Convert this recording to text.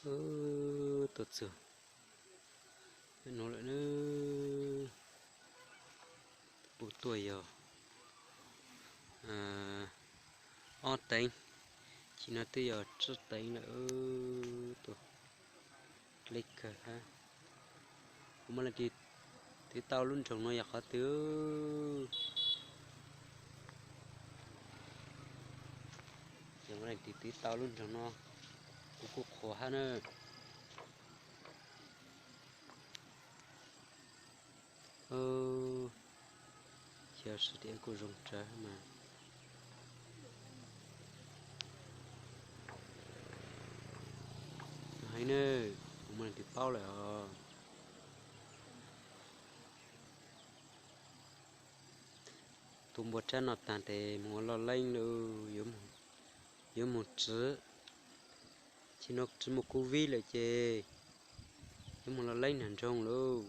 Ub, tuaj txog peb nuav lawm na. Pum tuaj yog ob teev, tsis no twb yog tsib teev lawm. Tuaj dleb kawg hab. Kuv muaj leej twg twv tau lub nroog no yog qhov twg? Yog muaj leej twg twv tau lub nroog no, kuv kuj qhuas hab na. Cia sawv daws kuj zoo tsawv mas. Heev na, kuv muaj leej twg paub lawm os. Tu npua tsab no taag tes moog ua loj leeb lauj, yuav moog tsiv. Tsis no tsis muaj covid lawm ces yuav moog loj leeb nraag nroog lauj.